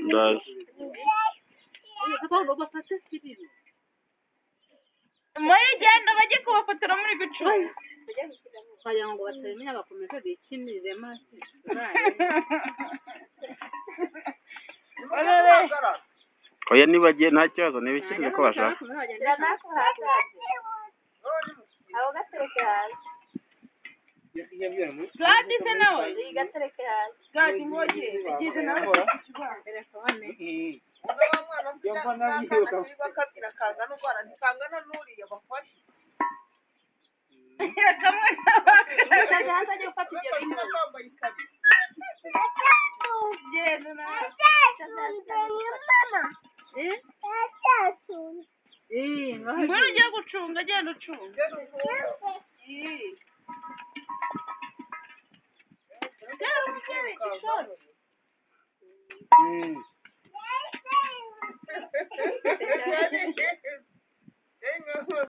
Ndaje. Muri genda bajye kubafotora muri gucunga. Kugira ngo batabimenya bakomeze bikinire maze. Oya nibagiye nta kibazo, nibikinire ko bashaka. Aho gatereke hasi. Gadi se nawe. Gatereke hasi. Gadi ngoye. Igeze nawe. Telefone. Kamwe Yicaze hasi ajye gufata ibyo bintu. Genda nawe. Ngwino ugiye gucunga, genda ucunga.